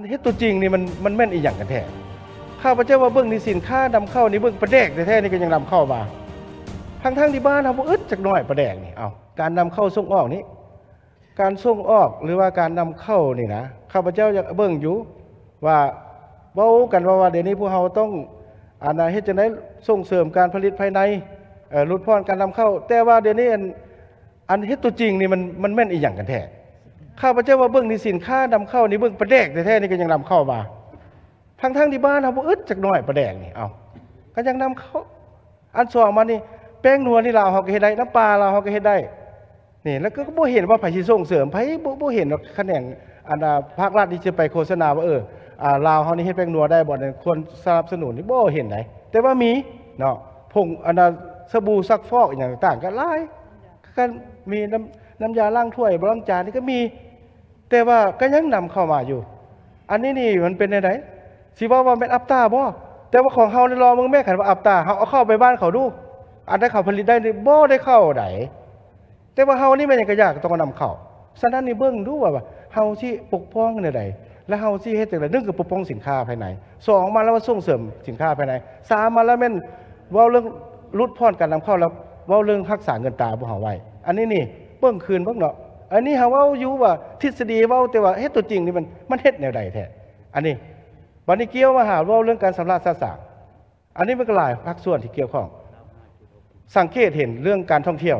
ເຮັດຕົວຈິງນີ້ມັນ ມັນແມ່ນອີ່ຫຍັງກັນແທ້? ຂ້າພະເຈົ້າວ່າເບິ່ງນີ້ ສິນຄ້ານຳເຂົ້ານີ້ ເບິ່ງປາແດກແທ້ໆນີ້ກໍຍັງນຳເຂົ້າມາ ທັງໆທີ່ບ້ານເຮົາບໍ່ອຶດຈັກໜ້ອຍປາແດກນີ້. ເອົ້າ ການນຳເຂົ້າສົ່ງອອກນີ້ ການສົ່ງອອກ ຫຼືວ່າການນຳເຂົ້ານີ້ນະ ຂ້າພະເຈົ້າຢາກເບິ່ງຢູ່ວ່າ ເວົ້າກັນວ່າ ວ່າດຽວນີ້ພວກເຮົາຕ້ອງ ອັນນະ ເຮັດຈັ່ງໃດສົ່ງເສີມການຜະລິດພາຍໃນ ເອີ ຫຼຸດຜ່ອນການນຳເຂົ້າ ແຕ່ວ່າດຽວນີ້ ອັນ ອັນເຮັດຕົວຈິງນີ້ມັນ ມັນແມ່ນອີ່ຫຍັງກັນແທ້? ຂ້າພະເຈົ້າວ່າເບິ່ງນີ້ ສິນຄ້ານຳເຂົ້ານີ້ ເບິ່ງປາແດກແທ້ໆນີ້ກໍຍັງນຳເຂົ້າມາ ທັງໆທີ່ບ້ານເຮົາບໍ່ອຶດຈັກໜ້ອຍປາແດກນີ້. ເອົ້າ ກໍຍັງນຳເຂົ້າ. ອັນສອງມານີ້ ແປ້ງນົວນີ້ລາວເຮົາກໍເຮັດໄດ້ ນ້ຳປາລາວເຮົາກໍເຮັດໄດ້ນີ້ ແລ້ວກໍບໍ່ເຫັນວ່າໃຜຊິສົ່ງເສີມ ໃຜບໍ່ ບໍ່ເຫັນວ່າຂະແໜງ ອັນ ອາ ພາກລັດນີ້ຈະໄປໂຄສະນາວ່າ ເອີ ອາ ລາວເຮົານີ້ເຮັດແປ້ງນົວໄດ້ບໍ່ ຄວນສະໜັບສະໜູນນີ້ ບໍ່ເຫັນໃດ. ແຕ່ວ່າມີເນາະ ຜົງ ອັນນະ ສະບູຊັກຟອກ ອີ່ຫຍັງຕ່າງໆກໍຫຼາຍ ກໍມີ ນ້ຳ ນ້ຳຢາລ້າງຖ້ວຍລ້າງຈານນີ້ກໍມີ ແຕ່ວ່າກໍຍັງນຳເຂົ້າມາຢູ່. ອັນນີ້ນີ້ມັນເປັນແນວໃດ? ຊິເວົ້າວ່າແມ່ນອັບຕາບໍ່? ແຕ່ວ່າຂອງເຮົານີ້ລອງເບິ່ງແມ້ ຄັນວ່າອັບຕາ ເຮົາເອົາເຂົ້າໄປບ້ານເຂົາດູ ອັນໃດເຂົາຜະລິດໄດ້ນີ້ບໍ່ໄດ້ເຂົ້າໃດ. ແຕ່ວ່າເຮົານີ້ແມ່ນຫຍັງກະຢາກຕ້ອງນຳເຂົ້າ. ສະນັ້ນນີ້ເບິ່ງດູວ່າ ວ່າເຮົາຊິປົກປ້ອງແນວໃດ ແລະເຮົາຊິເຮັດຈັ່ງໃດ? ໜຶ່ງ ກໍປົກປ້ອງສິນຄ້າພາຍໃນ, ສອງມາແລ້ວວ່າສົ່ງເສີມສິນຄ້າພາຍໃນ, ສາມມາແລ້ວແມ່ນເວົ້າເລື່ອງຫຼຸດຜ່ອນການນຳເຂົ້າ ແລ້ວເວົ້າເລື່ອງຮັກສາເງິນຕາພວກເຮົາໄວ້. ອັນນີ້ນີ້ເບິ່ງຄືນເບິ່ງເນາະ. ອັນນີ້ເຮົາເວົ້າຢູ່ວ່າທິດສະດີເວົ້າ, ແຕ່ວ່າເຮັດຕົວຈິງນີ້ມັນ ມັນເຮັດແນວໃດແທ້? ອັນນີ້ ບັດນີ້ກ່ຽວມາຫາເວົ້າເລື່ອງການຊຳລະສະສາງ. ອັນນີ້ມັນກໍຫຼາຍພາກສ່ວນທີ່ກ່ຽວຂ້ອງ. ສັງເກດເຫັນເລື່ອງການທ່ອງທ່ຽວ,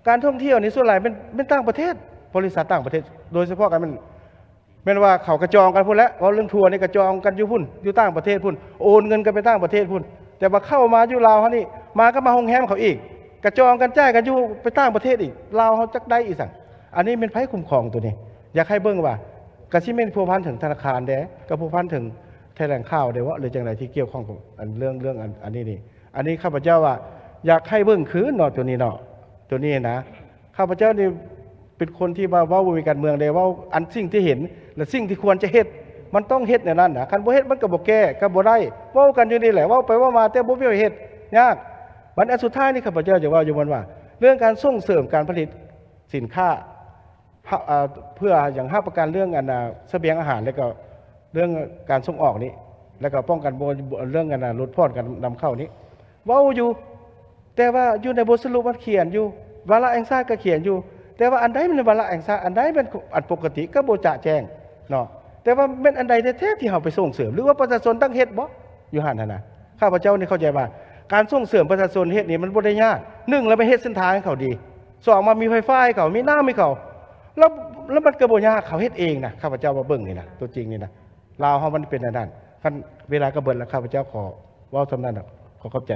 ການທ່ອງທ່ຽວນີ້ສ່ວນຫຼາຍແມ່ນ ແມ່ນຕ່າງປະເທດ, ບໍລິສັດຕ່າງປະເທດ ໂດຍສະເພາະກັນແມ່ນ ແມ່ນວ່າເຂົາກະຈອງກັນພຸ້ນແຫຼະ. ເວົ້າເລື່ອງທົວນີ້ກະຈອງກັນຢູ່ພຸ້ນ ຢູ່ຕ່າງປະເທດພຸ້ນ, ໂອນເງິນກັນໄປຕ່າງປະເທດພຸ້ນ. ແຕ່ວ່າເຂົ້າມາຢູ່ລາວເຮົານີ້ ມາກໍມາໂຮງແຮມເຂົາອີກ, ກະຈອງກັນ ຈ່າຍກັນຢູ່ໄປຕ່າງປະເທດອີກ. ລາວເຮົາຈັກໄດ້ອີ່ຫຍັງ? ອັນນີ້ແມ່ນໃຜຄຸ້ມຄອງໂຕນີ້? ຢາກໃຫ້ເບິ່ງວ່າ ກະຊິແມ່ນພົວພັນເຖິງທະນາຄານແດ່ ກະພົວພັນເຖິງ ແຖລງຂ່າວໄດ້ເວາະ ຫຼືຈັ່ງໃດທີ່ກ່ຽວຂ້ອງກັບອັນເລື່ອງ ເລື່ອງອັນ ອັນນີ້ນີ້. ອັນນີ້ຂ້າພະເຈົ້າວ່າຢາກໃຫ້ເບິ່ງຄືນເນາະ ໂຕນີ້ເນາະ ໂຕນີ້ນະ. ຂ້າພະເຈົ້ານີ້ເປັນຄົນທີ່ວ່າເວົ້າບໍ່ມີການເມືອງເດ້, ເວົ້າອັນສິ່ງທີ່ເຫັນ ແລະ ສິ່ງທີ່ຄວນຈະເຮັດ ມັນຕ້ອງເຮັດແນວນັ້ນນະ. ຄັນບໍ່ເຮັດມັນກໍບໍ່ແກ້ ກໍບໍ່ໄດ້. ເວົ້າກັນຢູ່ນີ້ແຫຼະ ເວົ້າໄປເວົ້າມາ ແຕ່ບໍ່ມີໃຜເຮັດ ຍາກ. ບັດອັນສຸດທ້າຍນີ້ ຂ້າພະເຈົ້າຈະເວົ້າຢູ່ມັນວ່າ ເລື່ອງການສົ່ງເສີມການຜະລິດສິນຄ້າ ເພື່ອຫຍັງ ຮັບປະກັນເລື່ອງອັນ ສະບຽງອາຫານ ແລ້ວກໍເລື່ອງການສົ່ງອອກນີ້ ແລ້ວກໍປ້ອງກັນບໍ່ ເລື່ອງອັນ ຫຼຸດຜ່ອນການນຳເຂົ້ານີ້ ເວົ້າຢູ່ ແຕ່ວ່າຢູ່ໃນບົດສະຫຼຸບມັນຂຽນຢູ່ ວາລະແຫ່ງຊາດກໍຂຽນຢູ່ ແຕ່ວ່າອັນໃດແມ່ນວາລະແຫ່ງຊາດ ອັນໃດແມ່ນອັນປົກກະຕິ ກໍບໍ່ຈະແຈ້ງເນາະ. ແຕ່ວ່າແມ່ນອັນໃດແທ້ໆທີ່ເຮົາໄປສົ່ງເສີມ ຫຼືວ່າປະຊາຊົນຕ້ອງເຮັດບໍ່ ຢູ່ຫັ້ນຫັ້ນນະ? ຂ້າພະເຈົ້ານີ້ເຂົ້າໃຈວ່າ ການສົ່ງເສີມປະຊາຊົນເຮັດນີ້ມັນບໍ່ໄດ້ຍາກ. ໜຶ່ງລະແມ່ນເຮັດເສັ້ນທາງໃຫ້ເຂົາດີ, ສອງມາມີໄຟຟ້າໃຫ້ເຂົາ ມີນ້ຳໃຫ້ເຂົາ ແລ້ວ ແລ້ວມັນກໍບໍ່ຍາກ ເຂົາເຮັດເອງນະ. ຂ້າພະເຈົ້າມາເບິ່ງນີ້ນະ ຕົວຈິງນີ້ນະ ລາວເຮົາມັນເປັນອັນນັ້ນ. ຄັນເວລາກໍເບິດແລ້ວ ຂ້າພະເຈົ້າຂໍເວົ້າສ່ຳນັ້ນ ຂໍຂອບໃຈ.